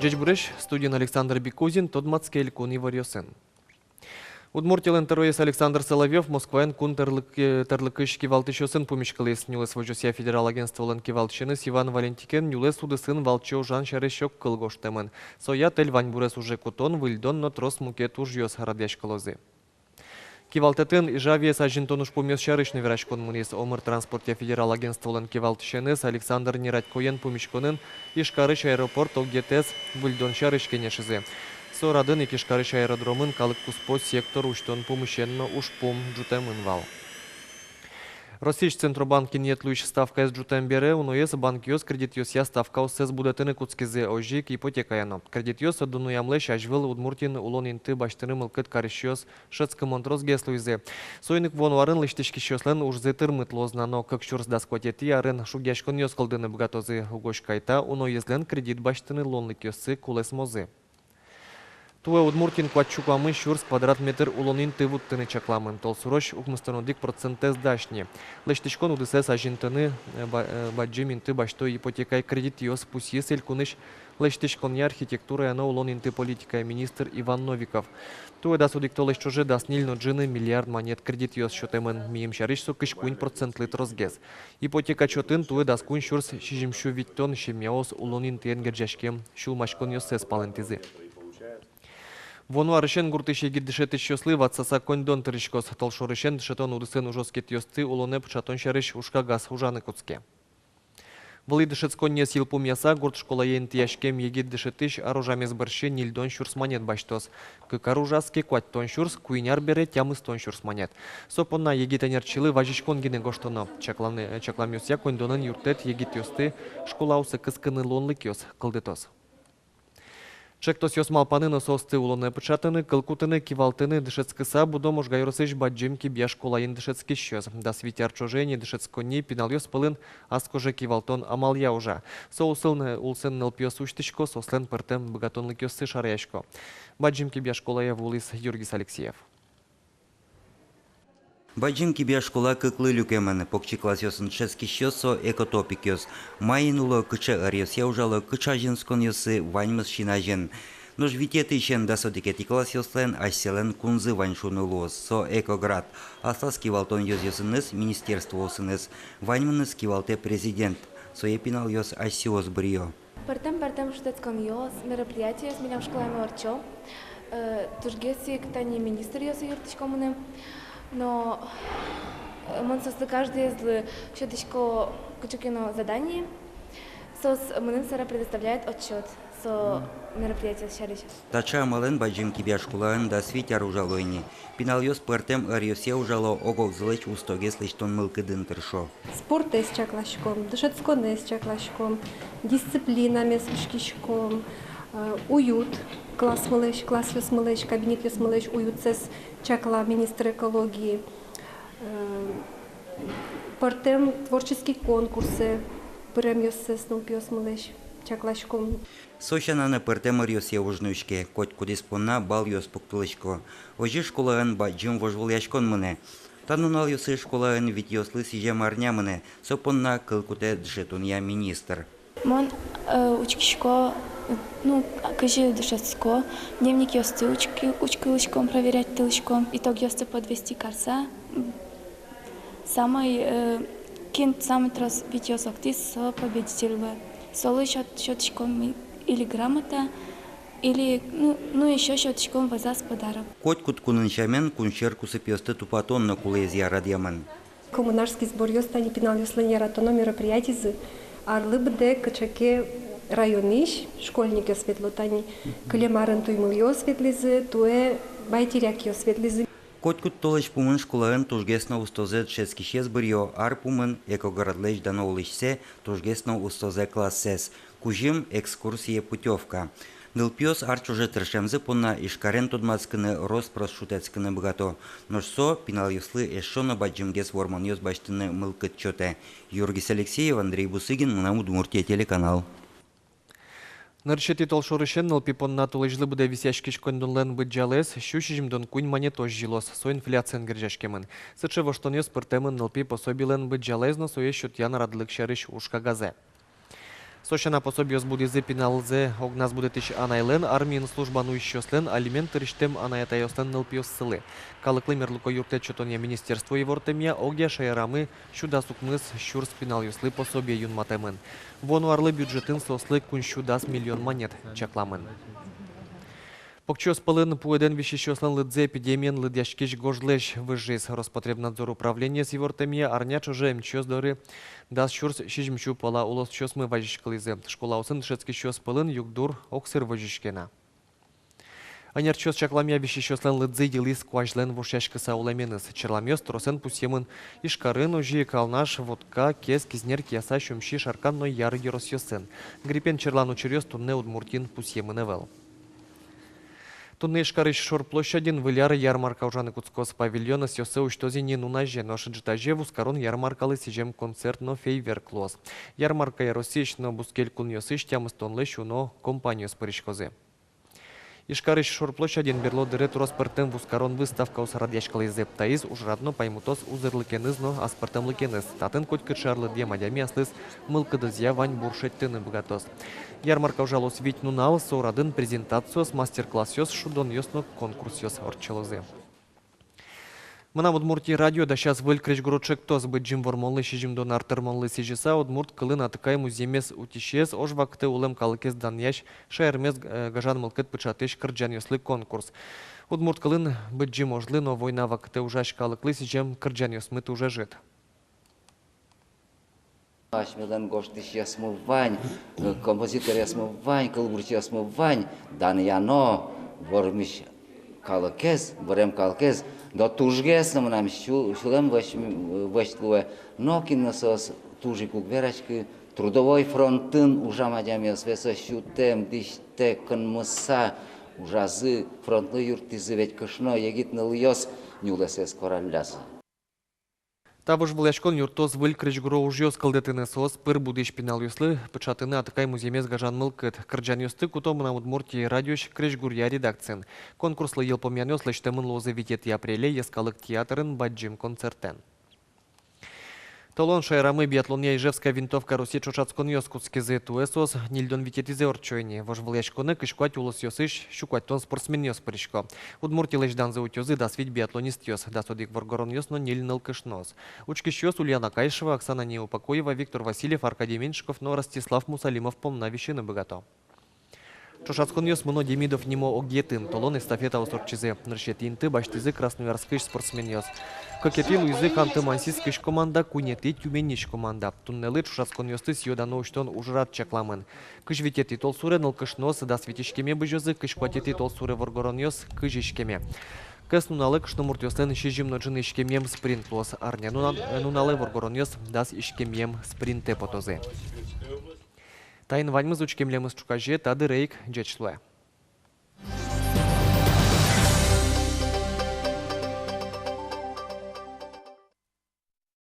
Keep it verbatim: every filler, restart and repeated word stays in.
Ӟечбуресь! Студиын Александр Бикузин. Тодматске элькун иворъёсын. Удмуртилэн тӧроез Александр Соловьёв Москваын кун тӧрлык-, э, тӧрлыкысь кивалтӥсьёсын пумиськылӥз. Нюлэс возёсъя федерал агентстволэн кивалтӥсеныз Иван Валентикен нюлэс удысын валче ужан сярысь огкыл гожтэмын. Соя тэль ваньбурез уже кутон, выльдон но трос мукет ужъёс радъяськылозы. Кивалтэтын Ижавиез азинтон ужпумъёс сярысь но вераськон мынӥз. Омыр транспортъя федерал агентстволэн кивалтӥсеныз Александр Нерадькоен пумиськонын Ижкарысь аэропорт огетэз выльдон сярысь кенешизы. Со радын ик Ижкарысь аэродромын калык куспо сектор усьтон пумысен но ужпум ӝутэмын вал. Россиысь Центробанк инъет луись ставкаез ӝутэм бере, уноез банкъёс кредитъёсъя ставкаоссэс будэтыны кутскизы, озьы ик ипотекая но. Кредитъёс дунъямлэсь азьвыл Удмуртиын улон инты басьтыны мылкыд карисьёс шӧдскымон тросгес луизы. Соин ик вуоно арын лэсьтӥськисьёслэн ужзы тырмыт луоз на но. Кык сюрс дас куатетӥ арын шугъяськонъёс кылдыны быгатозы. Угось кайта, уноезлэн кредит басьтыны луонлыкъёссы кулэсмозы. Туэ Удмуртиын куать сю куамын сюрс квадрат метр улон инты вуттыны чакламын. Толсурозь укмыстон одӥг процентэз дась ни. Лэсьтӥськон удысэз азинтыны, э, ба-, э, бадӟым инты басьто ипотекая кредитъёс, пусйиз элькунысь лэсьтӥськонъя, архитектурая но улон инты политикая министр Иван Новиков. Туэ дас одӥг толэзь ӵоже дас ньыль но ӝыны миллиард манет кредитъёс сётэмын. Миым сярысь со кызь куинь процентлы тросгес. Ипотека чотын туэ дас куинь сюрс сизьым сю витьтон семьяос улон интыен герӟаськем сюлмаськонъёссэс палэнтӥзы. Вуоно арысен гуртысь егит дышетӥсьёслы ватсаса коньдон тырыськоз. Толшорысен дышетон удысын ужоскетъёсты улонэ пыӵатон сярысь ужкагаз ужаны кутске. Вылӥ дышетсконниез йылпумъяса, гурт школае интыяськем егит дышетӥсь ар ужамез бӧрсьы ньыльдон сюрс манет басьтоз. Кык ар ужаз ке, куатьтон сюрс, куинь ар бере тямыстон сюрс манет. Со понна егит ӧнерчилы вазиськон гинэ гожтоно. Чакланы-, чакламъёсъя, коньдонэн юрттэт егитъёсты школаосы кыскыны луонлыкъёс кылдытоз. Ӵектосъёс малпаны но соосты улонэ пыӵатыны, кыл кутыны, кивалтыны дышетскыса будо Можга ёросысь Бадӟым Кибья школаын дышетскисьёс. Дас вить ар ӵоже ини дышетсконни пиналъёс пӧлын ас кожа кивалтон амалъя ужа. Со улсын, улсын нылпиос усьтӥсько, соослэн пӧртэм быгатонлыкъёссы шараясько. Бадӟым Кибья школае вуылӥз Юргис Алексеев. Бадӟым Кибья школа кыклы люкемын. Покчи классъёсын дышетскисьёс — со экотопикъёс. Маин уло, кыӵе ӧръёсъя ужало, кыӵе азинсконъёссы — ваньмыз син азьын. Нош витетӥысен дас одӥгетӥ классъёслэн асьсэлэн кунзы вань, шуыны луоз. Со «Экоград». Аслаз кивалтон ёзъёсыныз, министерствоосыныз. Ваньмыныз кивалтэ президент. Сое пиналъёс асьсэос быръё. Пӧртэм-пӧртэм шутэтсконъёс, мероприятиос милям школаямы ортчо. Э, тужгес ик тани министръёсы юрттӥсько мыным. Но, э, мон соослы каждыезлы сётӥсько кыӵе ке но задание. Соос мыным сэре предоставляют отчёт со мероприятиос сярысь. Таӵе амалэн Бадӟым Кибья школаын дас вить ар ужало ини. Пиналъёс пӧртэм ӧръёсъя ужало, ог-огзылэсь устогес лэсьтон мылкыдын тыршо. Спортэз чакласьком, дышетсконэз чакласьком, дисциплинамес учкиськом, э, уют, классмылэсь, классъёсмылэсь, кабинетъёсмылэсь уютсэс чакла министр экологии, э, пӧртэм творческий конкурсэ пыремъёссэс нылпиосмылэсь чакласьком. Со сяна но пӧртэм ӧръёсъя уж нуиське, котькудӥз понна балъёс пуктылӥсько. Озьы школаын бадӟым вожвылъяськон мынэ. Та нуналъёсы школаын витьёслы сӥзем арня мынэ, со понна кыл кутэ дышетонъя министр. Мон, э, учкисько, ну, кызьы дышетско, дневникъёсты учки-, учкылӥськом, проверятьтылӥськом, итогъёсты подвести карса, м, самой, э, кин самой трос витьёс октӥз, со победитель луэ. Солы сёт-, сётӥськом ми или грамота, или, ну, ну, ещё сётӥськом вӧзаз подарок. Котькуд кунын сямен кун сьӧр кусыпъёсты тупатон но кулэезъя радъямын. Коммунарский сборъёс тани пиналъёслэн яратоно мероприятизы. Арлы быдэ кыӵе ке районысь школьникъёс ветло тани. Кылем арын Туймыйылъёс ветлӥзы, туэ Байтирякъёс ветлӥзы. Котькуд толэзь пумын школаын тужгес но устозэ дышетскисез быръё, ар пумын Экоградлэсь дано улӥсьсэ, тужгес но устозэ классэз. Кузьым — экскурсие путёвка. Нылпиос ар ӵоже тыршемзы понна Ижкарен тодматскыны, рос-прос шутэтскыны быгато. Нош со пиналъёслы эшшо но бадӟымгес вормонъёс басьтыны мылкыд сётэ. Юргис Алексеев, Андрей Бусыгин, «Мынам Удмуртие» телеканал. Нырысетӥ толшорысен нылпи понна толэзьлы быдэ висъяськись коньдонлэн быдӟалаез сю сизьымдон куинь манетозь йылоз. Со инфляциен герӟаськемын. Сыӵе воштонъёс пыртэмын нылпи пособилэн быдӟалаез но сое сётъян радлык сярысь уж кагазэ. Со сяна пособиос будӥзы пиналзэ огназ будэтӥсь анайлэн, армиын служба нуисьёслэн, алимент тырисьтэм анай-атайёслэн нылпиоссылы. Калыклы мерлыко юрттэт сётонъя министерство ивортэмъя, огъя шаерамы сю дас укмыс сюрс пиналъёслы пособие юнматэмын. Вуоно арлы бюджетын соослы куинь сю дас миллион манет чакламын. Покчиос пӧлын пуэдэн висисьёслэн лыдзы эпидемиен лыдъяськись гожлэсь выжиз. Роспотребнадзор управлениез ивортэмъя, арня ӵоже эмчиос доры дас сюрс сизьым сю пала улосчиосмы вазиськылӥзы. Школаосын дышетскисьёс пӧлын югдур огсыр возиське на. Ӧнерчиос чакламъя, висисьёслэн лыдзы йылӥз куазьлэн вошъяськыса улэменыз. Черламъёс тросэн пусъемын Ижкарын, озьы ик Алнаш, Вотка, Кез, Кизнер, Кияса, Сюмси, Шаркан но Яр ёросъёсын. Гриппен черлан учыръёс туннэ Удмуртиын пусъемын ӧвӧл. Туннэ Ижкарысь Шор площадьын Выль ар ярмарка ужаны кутскоз. Павильон ӧсъёссэ усьтоз ини нуназе, нош ӝытазе вузкарон ярмаркалы сӥзем концерт но фейерверк луоз. Ярмаркае Россиысь но бускель кунъёсысь тямыстонлэсь уно компаниос пыриськозы. Ижкарысь Шор площадьын берло дыре трос пӧртэм вузкарон выставкаос радъяськылӥзы. Таиз ужрад но паймытоз узырлыкеныз но аспӧртэмлыкеныз. Татын котькыӵе арлыдъем адями аслыз мылкыдызъя ваньбур шедьтыны быгатоз. Ярмарка ужалоз вить нунал, со радын презентациос, мастер-классъёс, шудонъёс но конкурсъёс ортчылозы. «Мынам Удмуртие» радио дасяз выль крезьгуро ӵектос. Быдӟым Вормонлы сизьымдон ар тырмонлы сӥзьыса, удмурт кылын атыкай музъемез утисез, ож вакытэ улэм калыкез данъясь, шаермес, э, гажан мылкыд пыӵатӥсь кырӟанъёслы конкурс. Удмурт кылын Быдӟым ожлы но война вакытэ ужась калыклы сӥзем кырӟанъёсмы туж ӧжыт. Асьмелэн гожтӥсьёсмы вань, э, композиторъёсмы вань, кылбурчиосмы вань, данъяно вормись калыкез, вырем калыкез, но тужгес но мынам сю-, сюлэм вӧсь-, вӧсь луэ, нокин но соос туж ик уг вераськы, Трудовой фронтын ужам адямиос, весо сютэм, дӥсьтэ, кынмыса ужазы, фронтлы юрттӥзы, ведь кышно егит нылъёс нюлэсэз кораллязы. Та вожвылъяськон юрттоз выль крезьгуро ужъёс кылдытыны, соос пыр будӥсь пиналъёслы пыӵатыны атыкай музъемез гажан мылкыд. Кырӟанъёсты куто «Мынам Удмуртие» радиоысь крезьгуръя редакциын. Конкурслы йылпумъянъёс лэсьтэмын луозы витетӥ апреле йӧскалык театрын бадӟым концертэн. Толон шаерамы биатлонъя «Ижевская винтовка» Россиысь ӵошатсконъёс кутскизы. Туэ соос ньыльдон витетӥзэ ортчо ини. Вожвылъяськонэ кызь куать улосъёсысь сю куатьтон спортсменъёс пырисько. Удмуртилэсь данзэ утёзы дас вить биатлонистъёс, дас одӥг воргоронъёс но ньыль нылкышноос. Учкисьёс Ульяна Кайшева, Оксана Неупокоева, Виктор Васильев, Аркадий Меньшиков но Ростислав Мусалимов понна висьыны быгато. Ӵошатсконъёс мыно Демидов нимо огъетын. Толон эстафетаос ортчизы. Нырысетӥ инты басьтӥзы Красноярскысь спортсменъёс. Кыкетӥ луизы Ханты-Мансийскысь команда, куинетӥ — Тюменьысь команда. Туннэлы ӵошатсконъёсты сӥё-дано усьтон ужрад чакламын. Кызь витетӥ толсуре нылкышноос дас вить иськеме бызёзы, кызь куатетӥ толсуре воргоронъёс кызь иськеме. Кӧснуналы кышномуртъёслэн сизьым но ӝыны иськемъем спринт луоз, арнянуналэ воргоронъёс дас иськемъем спринтэ потозы. Таин ваньмыз. Учке милемыз ӵуказе та дыре ик. Ӟеч луэ.